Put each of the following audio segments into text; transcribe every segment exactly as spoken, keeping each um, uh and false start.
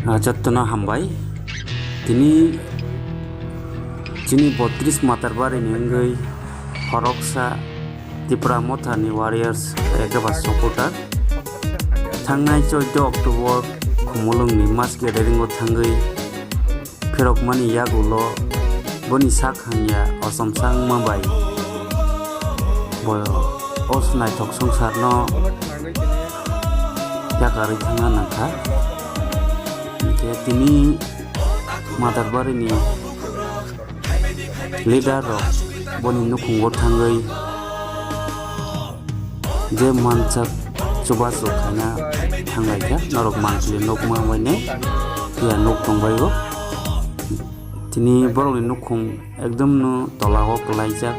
Ah, jotono hambai. Tini chini botris Matarbari ni wngwi khoroksa Tipra Motha ni warriors eke ba supporter. Thangnai chauda October Khumulwng ni mass gathering o thangwi phirokmani yagulo boni sak hamya ochomsa wngma bai bo o naithok songsarno yakarwi thangna nangkha. Hinkhe tini Matarbari ni leader rok boni nukhungo thangwi je mansak chubachu khaina thanglaikha, norok mankhe nukma bainai phiya nuk tongbaio. Tini borokni nukhung ekdom no tola o kwlaijak,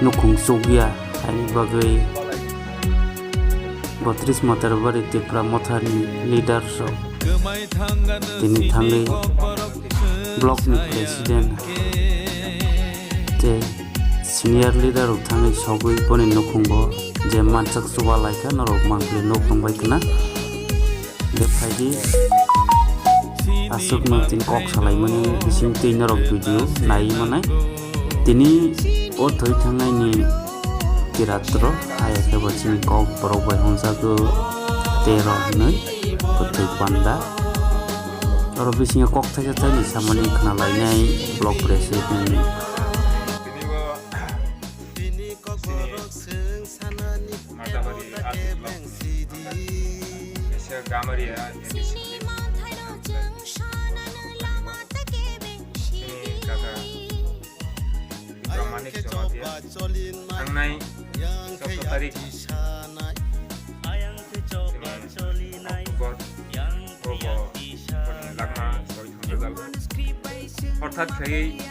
nukhung chukya, haini bagwi botris Matarbari Tipra Motha ni leader rok tini thangwi block ni president tei senior leader rok thangwi sogwi boni nukhungo je mansak chuba laikha, norok mankhe nuk tongbai khna. Bephaidi aswkno tini kok salaimani bising twi norok video nai manai. Tini o thwi thangnaini kiratro ayakhe bo chini kok borok bai hwnjago tero hinwi kwthwi panda. Oro bisingo kok thaisa thaini samani khna lainai block president ni. Matabari R D block, Esia Gamaria, chini kaka Pramanik Jamatia, thangnai chwddo tarik, chini October, bobo, boni langma soi thangjago. Horthat khaiwi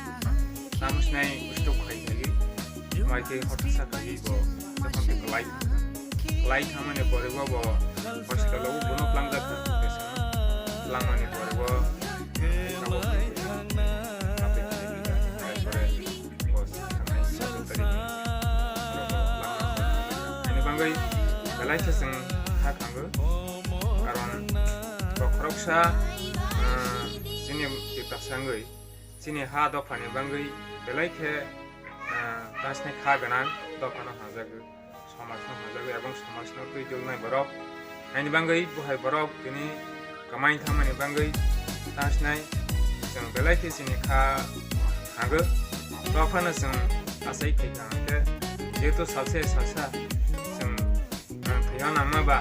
tamo sinai stroke khai khaiwi, mai tei horthat sa khaiwi bo jokhon tei kwlai thangkha. Kwlai thangmani pore bo bo hospital o bono tlangjak kha, langmani pore bo abo tei pore bo thangnai chwddo tarik ni oro bo langma. Ani bagwi belai khe chwng kha thango, karon bo khoroksa, ah, chini Tiprasa wngwi chini ha dophani bagwi belai khe, ah, tasnai kha gwnang dophano hamjagwi, somajno hamjagwi, ebong somajno twi dulnai borok. Haini bagwi buhai borok tini kwmai thangmani bagwi tasnai chwng belai khe chini kha hangwi. Dophano chwng achai khai kaham khe, jehetu salsa salsa chwng ang thwina nangma ba,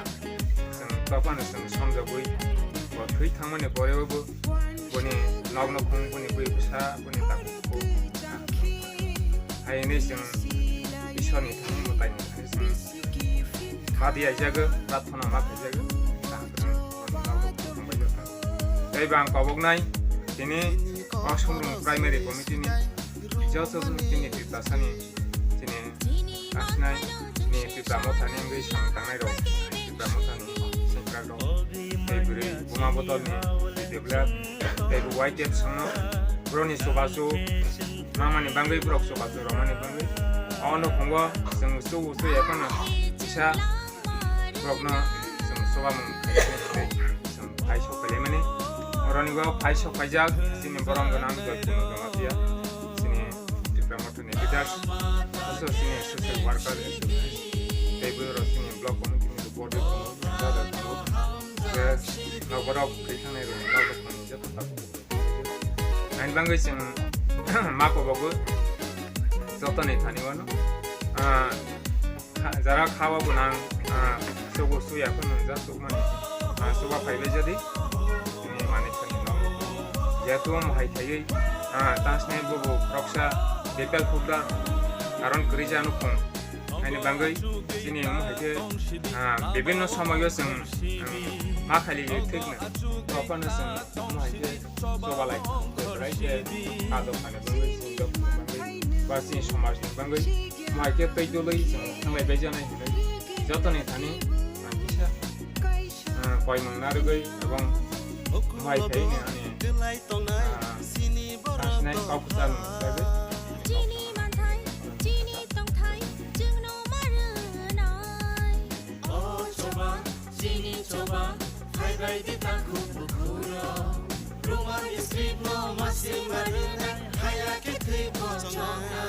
chwng dophano chwng somjagwi bo thwi thangmani pore bo boni nokno khung, boni bui bwsa, boni takhuk khuk. Hai hwnwi chwng Ishwarni thani mwtaini thani chwng ma diyaijagwi, prarthana ma khaijago, kaham kwrwng boni nokno khung thangbai jotha. Tei bo ang koboknai tini Kosongrung Primary Committee ni joto chini Tiprasani chini Asnai ni Tipra Mothani wngwi samung tangnai rok, Tipra Mothani sengkrak rok, tei bwrwi buma bodol ni develop, tei bo Y T F songno borokni chubachu mamani bagwi, borok chubachu rwmani bagwi. Ono phungo chwng uchu uchu ekhano kisa borokno chwng chubamung khainani bagwi chwng phai sok phailaimani. Oroni bo phai sok phaijak chini borom gwnang Joypurno Jamatia, chini Tipra Mothani leaders, also chini social worker, tei bwrwi rok chini block committee ni board rok tongo, brother tongo. Je nok borok thwi thangnai rok nok rok thani joto tabuk. Ani bagwi chwng ma kobogo jotoni thani wano. Ah, kha-, jara kha o gwnang, ah, sugo suya phano nwngjak chukmani, ah, chuba phaibai jadi, chini manwi phani nok. Jehetu omo hai khaiwi, ah, tasnai bubu khoroksa bepal phukda, karon kwrwi jano khum. Ani bagwi chini omo hai khe, ah, bibinno somoyo chwng, um, ma khali thikna. Tophano chwng omo hai khe chubalai, chubalai khe adok hani bagwi, chini dok bagwi, ba chini somajni bagwi, omo hai khe twi dului chwng thanglai bai jani hinwi jotoni thani ang kisa, ah, koimung narwgwi ebong omo hai khe ani, ah, tasnai kok kwchar nung bagwi. Chini manthai, chini tongthai, chwngno ma rwnai. O choba, chini choba, hai Naidi takhuk bukhuro, Roman script no masing marina, haya khe thwi bo chongna.